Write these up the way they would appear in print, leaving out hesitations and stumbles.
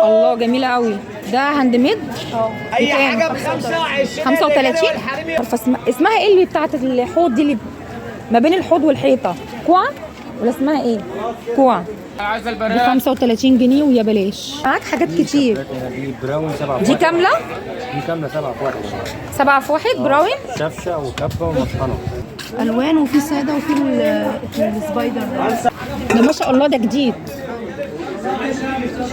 الله جميلة قوي. ده hand made. اي حاجة ب 25. 35. عارفه اسمها ايه اللي بتاعت الحوض دي، اللي ما بين الحوض والحيطه؟ كوع ولا اسمها ايه؟ كوع. ب 35 جنيه ويا بلاش. معاك حاجات كتير. دي brown 7 دي كاملة؟ دي كاملة 7 في 1. 7 في 1 brown. شفشه وكبه ومطحنه. الوان، وفي ساده، وفي ال spider ده. ده ما شاء الله ده جديد.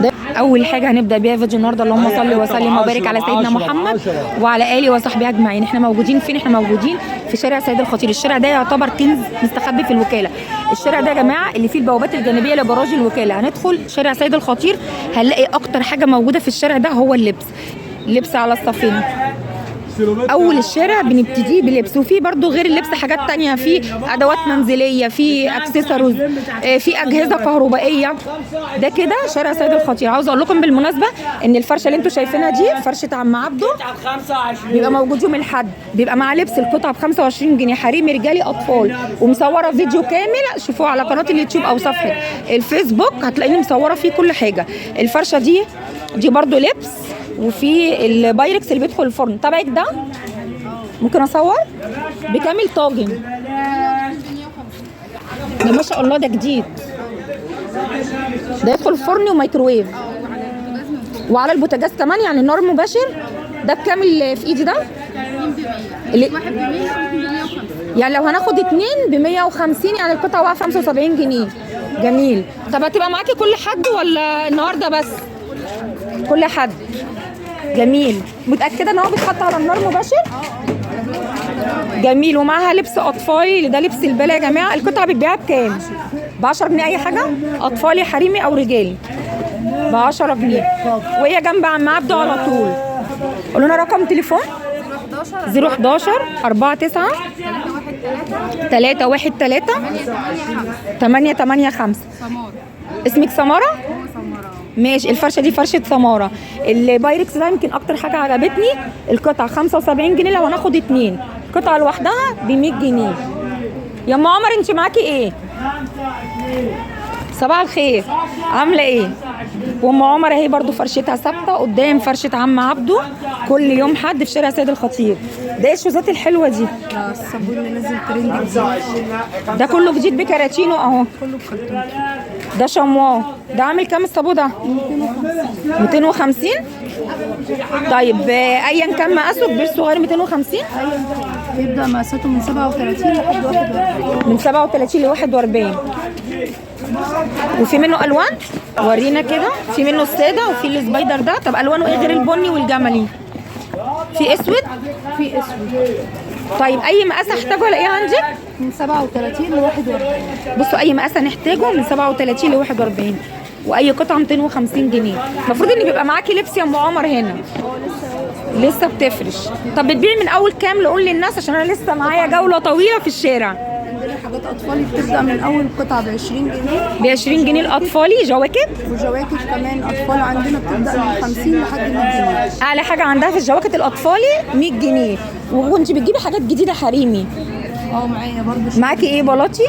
ده اول حاجة هنبدا بيها فيديو النهارده. اللهم صل وسلم وبارك على سيدنا محمد وعلى اله وصحبه اجمعين. احنا موجودين فين؟ احنا موجودين في شارع سيد الخطير. الشارع ده يعتبر كنز مستخبي في الوكالة. الشارع ده يا جماعة اللي فيه البوابات الجانبية لجراج الوكالة. هندخل شارع سيد الخطير هنلاقي اكتر حاجة موجودة في الشارع ده هو اللبس. لبس على الصفين. اول الشارع بنبتديه بلبس، وفي برضو غير اللبس حاجات تانية، في ادوات منزلية، في اكسسوارز، في اجهزة كهربائية. ده كده شارع سيد الخطير. عاوزه اقول لكم بالمناسبة ان الفرشة اللي انتوا شايفينها دي فرشه عم عبده، بيبقى موجود يوم الاحد، بيبقى مع لبس القطعة ب 25 جنيه، حريم رجالي اطفال. ومصوره فيديو كامل شوفوه على قناة اليوتيوب او صفحة الفيسبوك، هتلاقيني مصوره فيه كل حاجة. الفرشة دي برضو لبس، وفي البايركس اللي بيدخل الفرن تبعك ده. ممكن اصور بكام الطاجن ده؟ ما شاء الله ده جديد. ده يدخل فرن وميكروويف وعلى البوتاجاز كمان، يعني النار مباشر. ده بكام اللي في ايدي ده؟ اللي واحد ب 100 واثنين ب 150. يعني لو هناخد اتنين ب 150، يعني القطعة واقفة 75 جنيه. جميل. طب هتبقى معاكي كل حد ولا النهارده بس؟ كل حد. جميل. متأكدة ان هو بيتحط على النار مباشر؟ جميل. ومعاها لبس اطفالي. ده لبس البالة يا جماعة. القطعة بتبيعها بكام؟ ب 10 جنيه. اي حاجة اطفالي حريمي او رجالي ب 10 جنيه. وهي جنب عم عبده على طول. قولوا لنا رقم تليفون. 011 49 3 1 3 8 8 5. اسمك سمارة؟ ماشي. الفرشة دي فرشه سماره. البايركس ده يمكن اكتر حاجة عجبتني. القطعة 75 جنيه لو هناخد اتنين، القطعة لوحدها ب 100 جنيه. يا ام عمر انت معاكي ايه؟ صباح الخير، عامله ايه؟ وام عمر اهي برضو فرشتها ثابتة قدام فرشه عم عبده كل يوم حد في شارع سيد الخطير. ده ايه الشوزات الحلوة دي؟ ده الصابون اللي نزل ترند جديد. ده كله جديد بكراتينه اهو. كله بكرتون. ده شمواه. ده عامل كام الصابون ده؟ 250. طيب ايا كان مقاسه كبير صغير 250. بيبدا مقاساته من 37 لحد 41. من 37 ل 41. وفي منه الوان؟ ورينا كده. في منه السادة وفي ال spider ده. طب الوانه ايه غير البني والجملي؟ في اسود؟ في اسود. طيب اي مقاس احتاجه الاقيه عندك؟ من 37 ل 41. بصوا اي مقاس هنحتاجه من 37 ل 41، واي قطعه 250 جنيه. المفروض ان بيبقى معاكي لبس يا ام عمر هنا. لسه بتفرش. طب بتبيعي من اول كام؟ نقول للناس عشان انا لسه معايا جولة طويلة في الشارع. عندنا حاجات اطفالي بتبدا من اول قطعه ب 20 جنيه. ب 20 جنيه الاطفالي جواكت، وجواكت كمان اطفال عندنا بتبدا من 50 لحد 100 جنيه. اعلى حاجة عندها في الجواكت الاطفالي 100 جنيه. وكنت بتجيبي حاجات جديدة حريمي؟ معايا برضو. معاكي ايه؟ بلاطي؟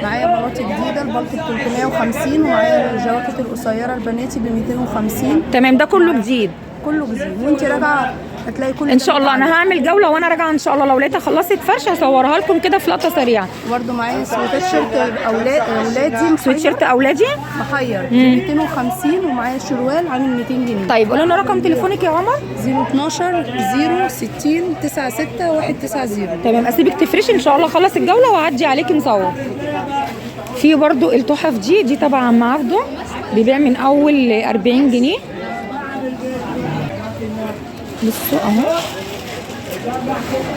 معايا بلاطي جديدة، البلط ب 350، ومعايا الجواكت القصيرة البناتي ب 250. تمام. ده كله جديد. كله جديد، وانت راجعه هتلاقي كل ان شاء الله انا هعمل جولة وانا راجعه ان شاء الله. لو لقيتها خلصت فرش هصورها لكم كده في لقطة سريعة. برضه معايا سويتشيرت اولادي. سويتشيرت اولادي محير 250، ومعايا شروال عامل 200 جنيه. طيب قولوا لنا رقم تليفونك يا عمر. 012 060 96 190. تمام. اسيبك تفرشي ان شاء الله، خلص الجولة واعدي عليكي نصور. في برضو التحف دي تبع عم عبده، بيبيع من اول 40 جنيه. بصوا اهو.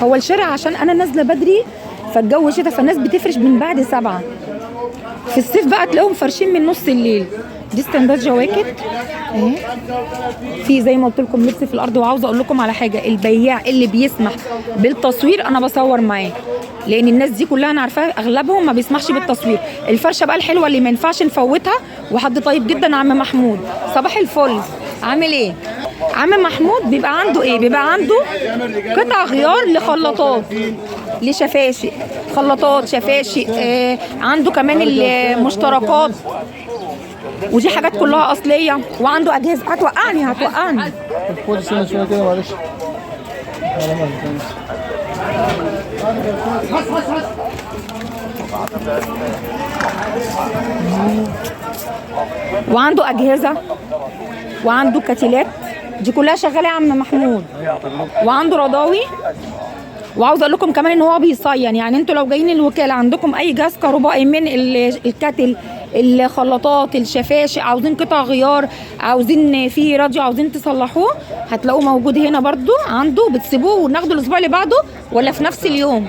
هو الشارع عشان انا نازله بدري فالجو شتا، فالناس بتفرش من بعد 7. في الصيف بقى تلاقيهم فرشين من نص الليل. دي ستاندات جواكت اهي. في زي ما قلت لكم لبس في الارض. وعاوزه اقول لكم على حاجة، البياع اللي بيسمح بالتصوير انا بصور معاه، لان الناس دي كلها انا عارفاها اغلبهم ما بيسمحش بالتصوير. الفرشة بقى الحلوة اللي ما ينفعش نفوتها، وحد طيب جدا عم محمود. صباح الفل، عامل ايه عم محمود؟ بيبقى عنده ايه؟ بيبقى عنده قطع غيار لخلاطات، لشفاشق، خلاطات شفاشق. عنده كمان المشتركات. ودي حاجات كلها اصلية، وعنده اجهزة. هتوقعني هتوقعني. خد سنة شوية كده معلش. وعنده اجهزة وعنده كتيلات، دي كلها شغالة يا عم محمود. وعنده رضاوي. وعاوز اقول لكم كمان ان هو بيصين، يعني انتوا لو جايين الوكالة عندكم اي جهاز كهربائي من الكتل، الخلاطات، الشفاشق، عاوزين قطع غيار، عاوزين في راديو عاوزين تصلحوه، هتلاقوه موجود هنا برضو عنده. بتسيبوه وناخده الاسبوع اللي بعده ولا في نفس اليوم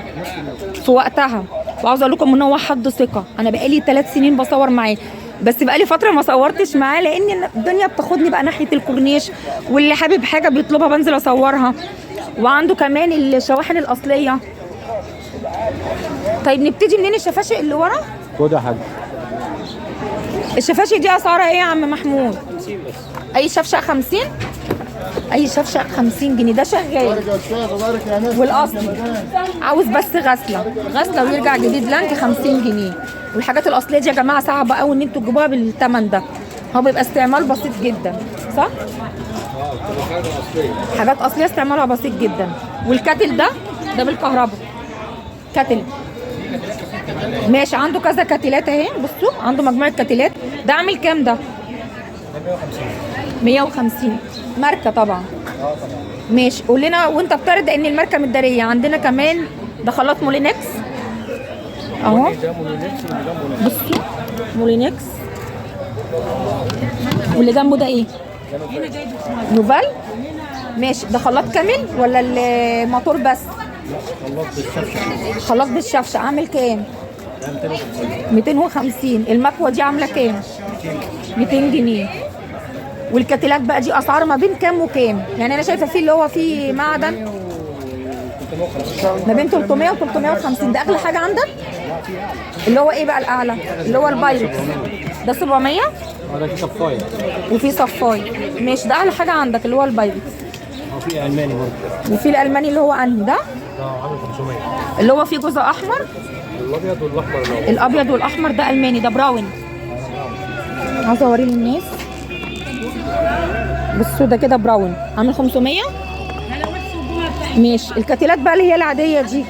في وقتها. وعاوز اقول لكم ان هو حد ثقة، انا بقالي 3 سنين بصور معاه، بس بقالي فترة ما صورتش معاه لان الدنيا بتاخدني بقى ناحية الكورنيش، واللي حابب حاجة بيطلبها بنزل اصورها. وعنده كمان الشواحن الاصلية. طيب نبتدي منين؟ الشفاشق اللي ورا؟ خد يا حاج. الشفاشق دي اسعارها ايه يا عم محمود؟ 50 بس. اي شفشق 50؟ اي شفشق 50 جنيه. ده شغال والاصلي عاوز بس غسله غسله ويرجع جديد لانك 50 جنيه. والحاجات الاصلية دي يا جماعة صعبة قوي ان انتوا تجيبوها بالثمن ده، هو بيبقى استعمال بسيط جدا، صح؟ حاجات اصلية استعمالها بسيط جدا. والكاتل ده بالكهرباء، كاتل ماشي. عنده كذا كاتلات اهي، بصوا عنده مجموعة كاتلات. ده عامل كام ده؟ 150. ماركة طبعا. ماشي، قول لنا وانت بتعرض ان الماركة متداريه. عندنا كمان ده خلاط مولينكس اهو، بصوا مولينكس. واللي جنبه ده ايه؟ نوفال. ماشي، ده خلاط كامل ولا الموتور بس؟ خلاط بالشفشه. خلاط بالشفشه عامل كام؟ 250. المكوه دي عامله كام؟ 200 جنيه. والكتلات بقى دي اسعار ما بين كام وكام؟ يعني انا شايفه فيه اللي هو فيه معدن ما بين 300 و 350. ده اغلى حاجة عندك؟ اللي هو ايه بقى الاعلى؟ اللي هو البايركس ده 700. ده في صفايه وفي صفايه. ماشي، ده اعلى حاجة عندك اللي هو البايركس. وفي الماني برضه. وفي الالماني اللي هو انهي ده؟ ده عامل 500. اللي هو فيه جزء احمر، الابيض والاحمر. الابيض والاحمر ده الماني، ده براون. عاوزه اوريه للناس. بصوا ده كده براون عامل 500. ماشي. الكتيلات بقى اللي هي العادية دي،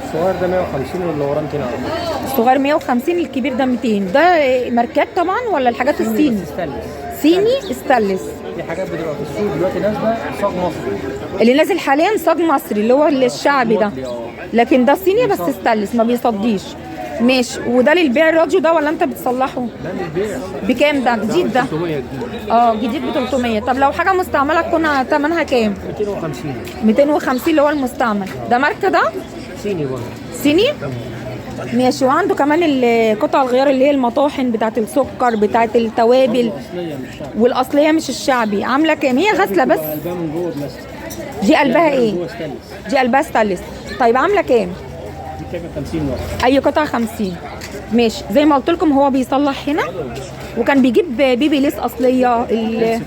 الصغير ده 150 واللي وراه 200. الصغير 150، الكبير ده 200. ده ماركات طبعا ولا الحاجات الصيني؟ صيني ستانلس. في حاجات بتبقى في السوق دلوقتي نازله صاج مصري، اللي نازل حاليا صاج مصري اللي هو الشعبي ده، لكن ده صيني بس ستانلس ما بيصديش. ماشي. وده للبيع الراديو ده ولا انت بتصلحه؟ لا للبيع. بكام ده؟ جديد ده؟ 300 جديد. اه جديد ب 300. طب لو حاجة مستعملة تكون ثمنها كام؟ 250. 250 اللي هو المستعمل. ده ماركة ده؟ صيني برضه. صيني؟ ماشي. وعنده كمان قطع الغيار اللي هي المطاحن بتاعه السكر بتاعه التوابل، والاصليه مش الشعبي. عامله كام؟ هي غسله بس. قلبها من جوه بلاستيك. دي قلبها ايه؟ دي قلبها ستانلس. طيب عامله كام؟ دي بتعمل 50 واحد. اي قطعه 50. ماشي. زي ما قلت لكم هو بيصلح هنا، وكان بيجيب بيبي ليس اصلية اللي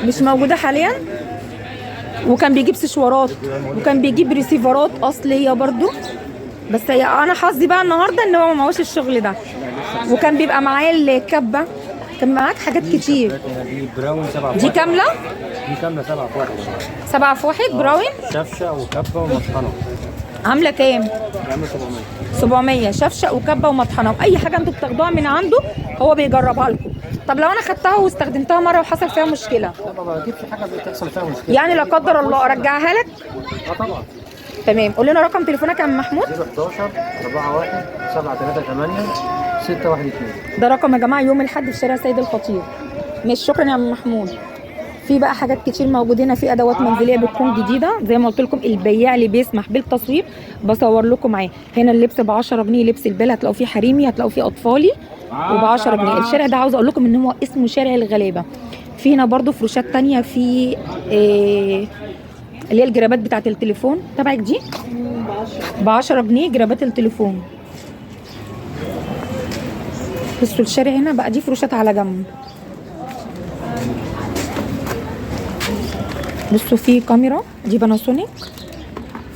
مش موجودة حاليا، وكان بيجيب سشوارات، وكان بيجيب ريسيفرات اصلية برضو. بس انا حظي بقى النهارده ان هو ما معهوش الشغل ده. وكان بيبقى معاه الكبه، كان معاك حاجات كتير. دي براون 7. دي كاملة؟ دي كاملة 7 في 1. 7 في 1 براون، شفشه وكبه ومطحنه. عامله كام؟ عامله 700. 700. شفشه وكبه ومطحنه، واي حاجة انتوا بتاخدوها من عنده هو بيجربها لكم. طب لو انا خدتها واستخدمتها مرة وحصل فيها مشكلة؟ لا ما بجيبش حاجة بتحصل فيها مشكلة، يعني لا قدر الله ارجعها لك؟ اه طبعا. تمام. قول لنا رقم تليفونك يا عم محمود. 011 41 738 612. ده رقم يا جماعة يوم الاحد في شارع سيد الخطيب. ماشي، شكرا يا عم محمود. في بقى حاجات كتير موجودة هنا، في ادوات منزلية بتكون جديدة زي ما قلت لكم، البياع اللي بيسمح بالتصوير بصور لكم معاه. هنا اللبس ب 10 جنيه، لبس البال هتلاقوا فيه حريمي، هتلاقوا فيه اطفالي، وب 10 جنيه. الشارع ده عاوز اقول لكم ان هو اسمه شارع الغلابة. في هنا برده فروشات تانية، في اللي هي الجرابات بتاعه التليفون تبعك دي ب 10 جنيه، جرابات التليفون. بصوا الشارع هنا بقى دي فروشات على جنب. بصوا في كاميرا دي باناسونيك،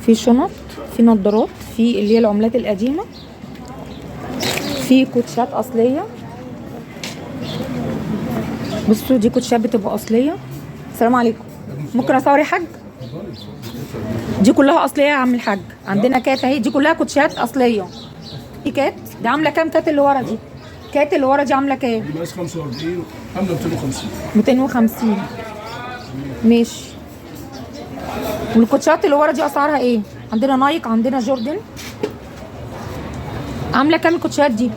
في شنط، في نظارات، في اللي هي العملات القديمة، في كوتشات اصلية. بصوا دي كوتشات بتبقى اصلية. السلام عليكم، ممكن اصور يا حاج؟ دي كلها اصلية يا عم الحاج. عندنا كات اهي، دي كلها كوتشات اصلية. دي كات، دي عامله كام؟ كات اللي ورا دي، كات اللي ورا دي عامله كام؟ دي مقاس 45 عامله 250. 250 ماشي. والكوتشات اللي ورا دي اسعارها ايه؟ عندنا نايك، عندنا جوردن. عامله كام الكوتشات دي؟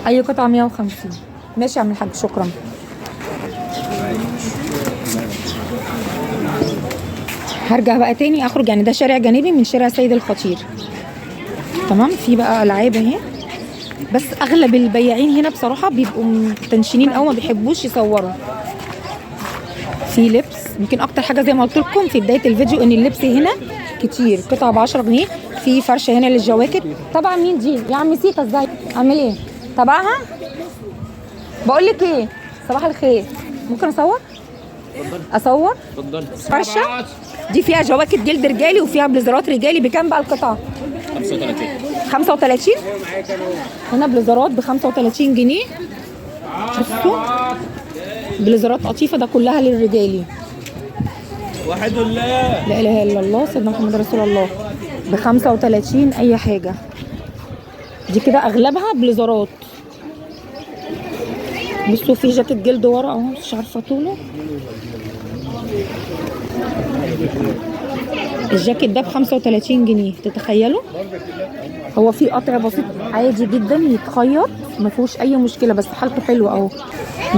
اي قطعه 150. ماشي يا عم الحاج، شكرا. هرجع بقى تاني اخرج، يعني ده شارع جانبي من شارع سيد الخطير. تمام، في بقى العاب اهي، بس اغلب البياعين هنا بصراحة بيبقوا متنشنين او ما بيحبوش يصوروا. في لبس، يمكن اكتر حاجة زي ما قلت لكم في بداية الفيديو ان اللبس هنا كتير، قطعه ب 10 جنيه. في فرشه هنا للجواكت. طبعا مين دي يا عم سيكا؟ ازاي عامل ايه؟ تبعها؟ بقول لك ايه، صباح الخير، ممكن اصور؟ اصور؟ اتفضل. فرشه دي فيها جواكت جلد رجالي وفيها بليزرات رجالي. بكام بقى القطعة؟ 35. 35. هنا بليزرات ب 35 جنيه. بصوا بليزرات قطيفة، ده كلها للرجالي. وحد الله، لا اله الا الله سيدنا محمد رسول الله. ب 35 اي حاجة. دي كده اغلبها بليزرات. بصوا في جاكيت جلد ورا اهو، مش عارفه طوله. الجاكيت ده ب 35 جنيه، تتخيلوا؟ هو في قطع بسيط عادي جدا يتخيط، ما فيهوش اي مشكلة، بس حالته حلوة اهو.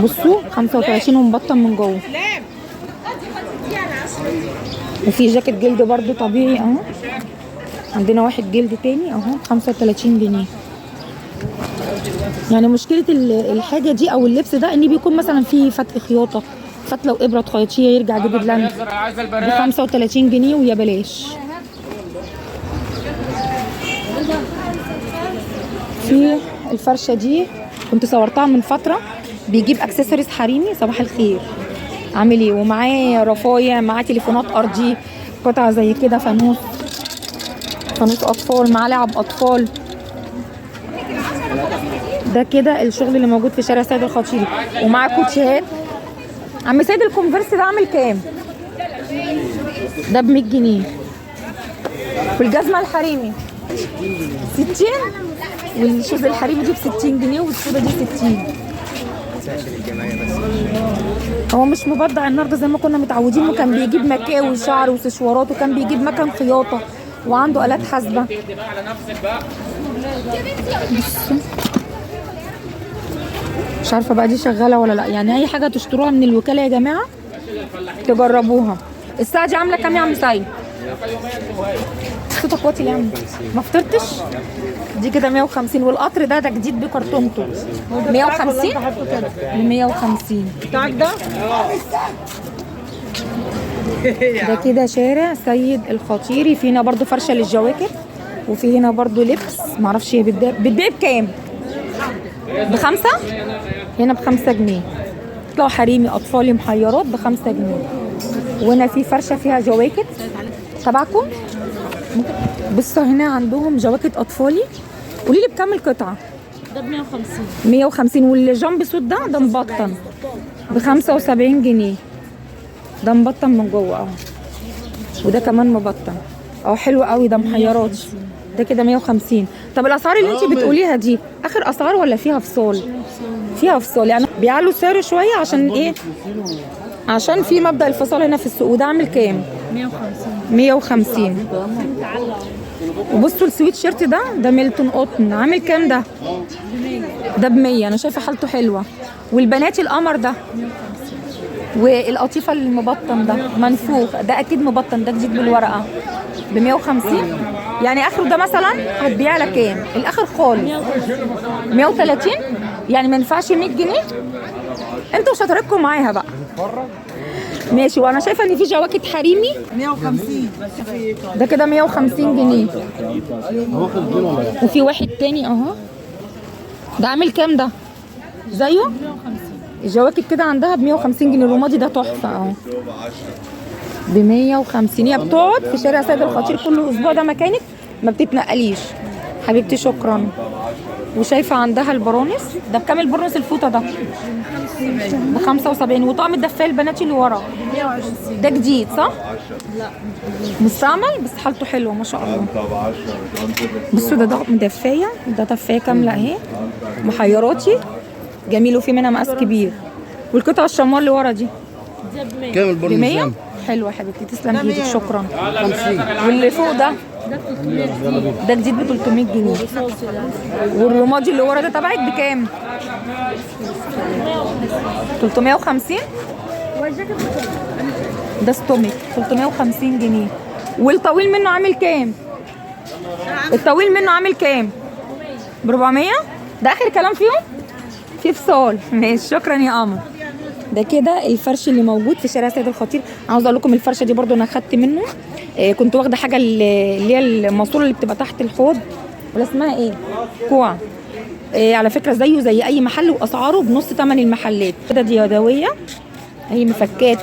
بصوا 35 ومبطن من جوه. وفي جاكيت جلد برده طبيعي اهو. عندنا واحد جلد تاني اهو 35 جنيه. يعني مشكلة الحاجة دي او اللبس ده ان بيكون مثلا فيه فتق خياطة، فتله وابره تخيطيه يرجع جديد لاند. ب 35 جنيه ويا بلاش. في الفرشة دي كنت صورتها من فترة، بيجيب اكسسوارز حريمي. صباح الخير، عامل ايه؟ ومعاه رفايع، معاه تليفونات ارضي، قطعه زي كده، فانوس، فانوس اطفال، معاه لعب اطفال. ده كده الشغل اللي موجود في شارع سيد الخطيري. ومعاه كوتشيهات. عم سيد الكونفرس ده عامل كام؟ ده ب 100 جنيه. والجزمه الحريمي 60، وال shoes الحريمي دي ب 60 جنيه، والسودا دي 60. هو مش مبضع النهارده زي ما كنا متعودين، وكان بيجيب مكاوي شعر وسشوارات، وكان بيجيب مكان خياطة، وعنده آلات حاسبه. مش عارفه بقى دي شغالة ولا لا. يعني اي حاجة تشتروها من الوكالة يا جماعة تجربوها. الساعة دي عامله كام يا عم سيد؟ صوتك واطي يا عم، ما فطرتش؟ دي كده 150. والقطر ده جديد بكرتونته 150 ب 150. بتاعك ده؟ ده كده شارع سيد الخطيري. في هنا برضو فرشه للجواكت، وفي هنا برضو لبس، معرفش هي بتبيع بكام؟ ب5؟ هنا ب5 جنيه. طلعوا حريمي اطفالي محيرات ب5 جنيه. وهنا في فرشه فيها جواكت تبعكم. بصوا هنا عندهم جواكت اطفالي. قولي لي بكام القطعة؟ ده ب 150. 150. واللي جنب صوت ده مبطن ب 75 جنيه. ده مبطن من جوه اهو، وده كمان مبطن اهو، حلو قوي ده، محيرات. ده كده 150. طب الاسعار اللي انت بتقوليها دي اخر اسعار ولا فيها فصال؟ فيها فصال، يعني بيعلوا سعره شوية عشان ايه؟ عشان في مبدأ الفصال هنا في السوق. وده عامل كام؟ 150. 150. وبصوا السويت شيرت ده ميلتون قطن، عامل كام ده؟ ده ب 100. انا شايفه حالته حلوة. والبناتي القمر ده، والقطيفه المبطن ده منفوخ، ده اكيد مبطن، ده جديد بالورقة ب 150. يعني اخره ده مثلا هتبيع لك كام؟ الاخر خالص 130. يعني ما ينفعش 100 جنيه؟ انتوا شطارتكم معاها بقى. ماشي. وانا شايفه ان في جواكت حريمي 150. ده كده 150 جنيه. وفي واحد تاني اهو، ده عامل كام ده؟ زيه؟ الجواكت كده عندها ب 150 جنيه. الرمادي ده تحفة اهو ب 150. هي بتقعد في شارع سيد الخطير كل اسبوع، ده مكانك ما بتتنقليش. حبيبتي شكرا. وشايفه عندها البرونس ده بكام؟ البرونس الفوطه ده ب 75. وطقم الدفايه البناتي اللي ورا ده جديد صح؟ لا مستعمل بس حالته حلوة ما شاء الله. بصوا ده طقم دفايه، ده دفايه كاملة اهي محيراتي جميل، وفي منها مقاس كبير. والقطعه الشموع اللي ورا دي كام البرنس؟ ب 100. حلوة حبيبتي تسلم ايدك شكرا. واللي فوق ده ده جديد ب 300 جنيه. والرمادي اللي ورا ده تبعك بكام؟ 350. ده ستومك 350 جنيه. والطويل منه عامل كام؟ الطويل منه عامل كام؟ ب 400. ده اخر كلام فيهم؟ في فصال. ماشي شكرا يا قمر. ده كده الفرش اللي موجود في شارع سيد الخطير. عاوز اقول لكم الفرشة دي برده انا خدت منه، كنت واخده حاجة اللي هي الماسورة اللي بتبقى تحت الحوض ولا اسمها ايه؟ كوع. على فكرة زيه زي اي محل واسعاره بنص ثمن المحلات. كده دي يدوية اهي، مفكات،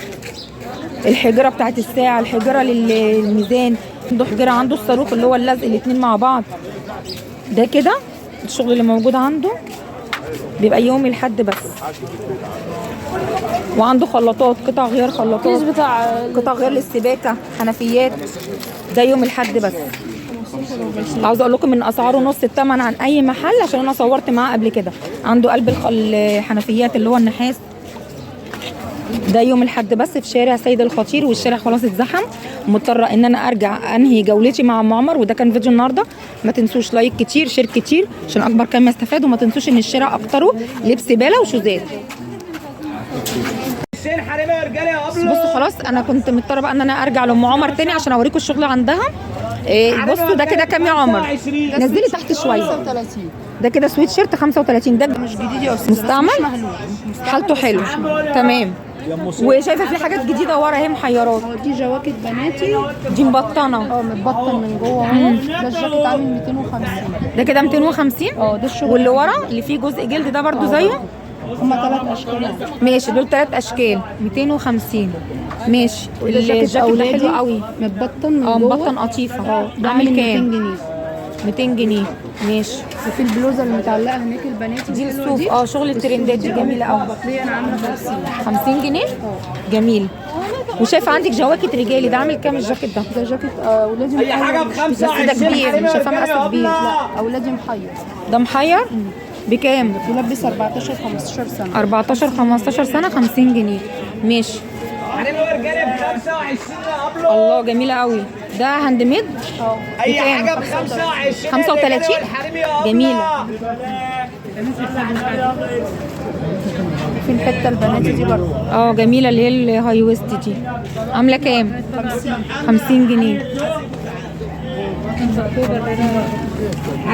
الحجرة بتاعت الساعة، الحجرة للميزان، عنده حجره، عنده الصاروخ اللي هو اللزق الاثنين مع بعض. ده كده الشغل اللي موجود عنده، بيبقى يوم الحد بس. وعنده خلاطات، قطع غيار خلاطات، بتاع قطع غيار للسباكه، حنفيات. ده يوم الحد بس. عاوزه اقول لكم ان اسعاره نص الثمن عن اي محل عشان انا صورت معاه قبل كده. عنده قلب الحنفيات اللي هو النحاس. ده يوم الحد بس في شارع سيد الخطير، والشارع خلاص اتزحم، مضطرة ان انا ارجع انهي جولتي مع ام عمر. وده كان فيديو النهارده. ما تنسوش like كتير، share كتير عشان اكبر كم يستفاد. وما تنسوش ان الشارع اكتره لبس باله وشوزات. بصوا خلاص انا كنت مضطرة بقى ان انا ارجع لام عمر تاني عشان اوريكم الشغل عندها. بصوا ده كده كام يا عمر؟ نزلي تحت شوية. 35. ده كده سويت شيرت 35. ده مش جديد يا استاذ، مستعمل، حالته حلو تمام. وشايفه في حاجات جديدة ورا اهي محيرات. دي جواكت بناتي، دي مبطنه، متبطن من جوه اهو. ده الجاكيت عامل 250. ده كده 250. ده الشغل. واللي ورا اللي فيه جزء جلد ده برده زيه. هما 3 اشكال. ماشي دول 3 اشكال 250. ماشي. الجاكيت ده حلو قوي، متبطن من جوه، مبطن قطيفة. ده عامل كام؟ 200 جنيه. 200 جنيه ماشي. وفي البلوزة اللي متعلقه هناك البناتي دي الصوف، شغل الترندات دي جميلة قوي. دي انا عامله 50 جنيه. جميل. وشايفه عندك جواكت رجالي، ده عامل كام الجاكيت ده؟ ده جاكيت اولادي اي حاجة ب 25. بس ده كبير، مش شايفاه مقاسه كبير. لا اولادي محير. ده محير بكام؟ يلبس 14 15 سنة. 14 15 سنة 50 جنيه. ماشي. الله جميلة قوي. ده hand made. اي حاجة ب 25. 35. جميلة. في الحتة البناتي دي برضه جميلة اللي هي ال high waist دي. عامله كام؟ 50 جنيه.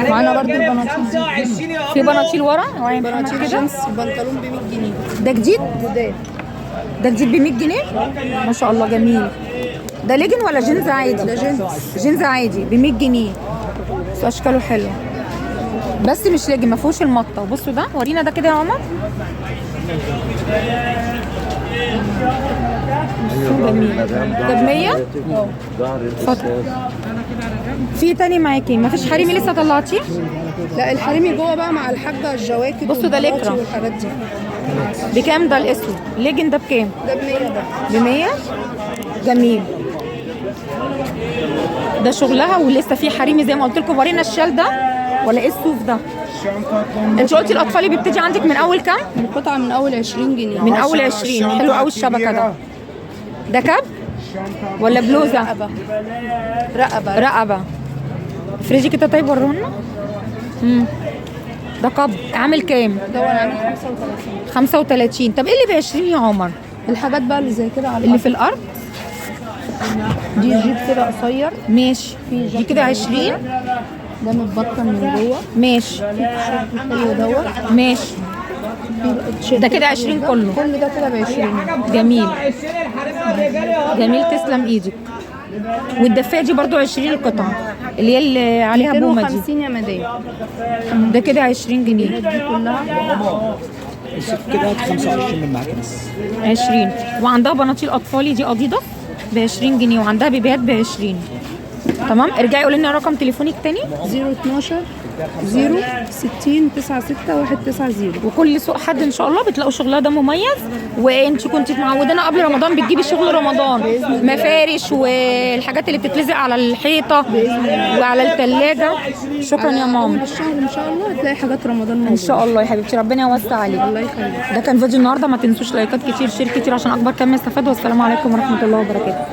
معانا برضه البناطيل دي. في بناطيل ورا، بناطيل جينز، بنطلون ب 100 جنيه. ده جديد؟ ده جديد ب 100 جنيه؟ ما شاء الله جميل. ده ليجن ولا جينز عادي؟ ده جينز. جينز عادي ب 100 جنيه. بس اشكاله حلو، بس مش ليجن، ما فيهوش المطه. بصوا ده، ورينا ده كده يا عمر. جميل. ده ب 100؟ اتفضل. في تاني معاكي؟ ما فيش حريمي لسه طلعتيه؟ لا الحريمي جوه بقى مع الحاجة الجواكت. بصوا ده ليكرا والحاجات دي. بكام ده الاسود؟ ليجن ده بكام؟ ده ب 100. ده ب 100. جميل. ده شغلها. ولسه في حريمي زي ما قلت لكم. ورينا الشال ده ولا ايه الصوف ده؟ انت قلتي الاطفالي بيبتدي عندك من اول كام؟ القطعة من اول 20 جنيه. من اول 20. حلو قوي الشبكة ده. ده كاب ولا بلوزة؟ رقبة. رقبة. رقبة. افرجي كده طيب ورونا. ده كاب عامل كام؟ ده هو عامل 35. 35. طب ايه اللي ب 20 يا عمر؟ الحاجات بقى اللي زي كده على اللي في الارض دي جيب كده قصير. ماشي. دي كده 20. ده متبطن من جوه. ماشي. في التيشيرت الحلو دوت. ماشي. ده كده 20 كله. كل ده كده ب 20. جميل. جميل تسلم ايدك. والدفايه دي برضو 20 القطعة اللي هي اللي عليها بومه دي. 250 يا مدام. ده كده 20 جنيه. دي كلها كده 25 من معاك بس. 20. وعندها بناطيل اطفالي دي قضيضه ب 20 جنيه، وعندها بيبيهات ب 20. تمام. ارجعي قولي لنا رقم تليفونك تاني. 012 0 60 9 6 1 9 0. وكل سوق حد ان شاء الله بتلاقوا شغلها ده مميز. وانت كنت معودانا قبل رمضان بتجيبي شغل رمضان، مفارش والحاجات اللي بتتلزق على الحيطة وعلى الثلاجة. شكرا يا ماما. اول الشهر ان شاء الله هتلاقي حاجات رمضان موجودة ان شاء الله يا حبيبتي، ربنا يوسع عليك. الله يخليك. ده كان فيديو النهارده، ما تنسوش لايكات كتير، share كتير عشان اكبر كم يستفاد. والسلام عليكم ورحمة الله وبركاته.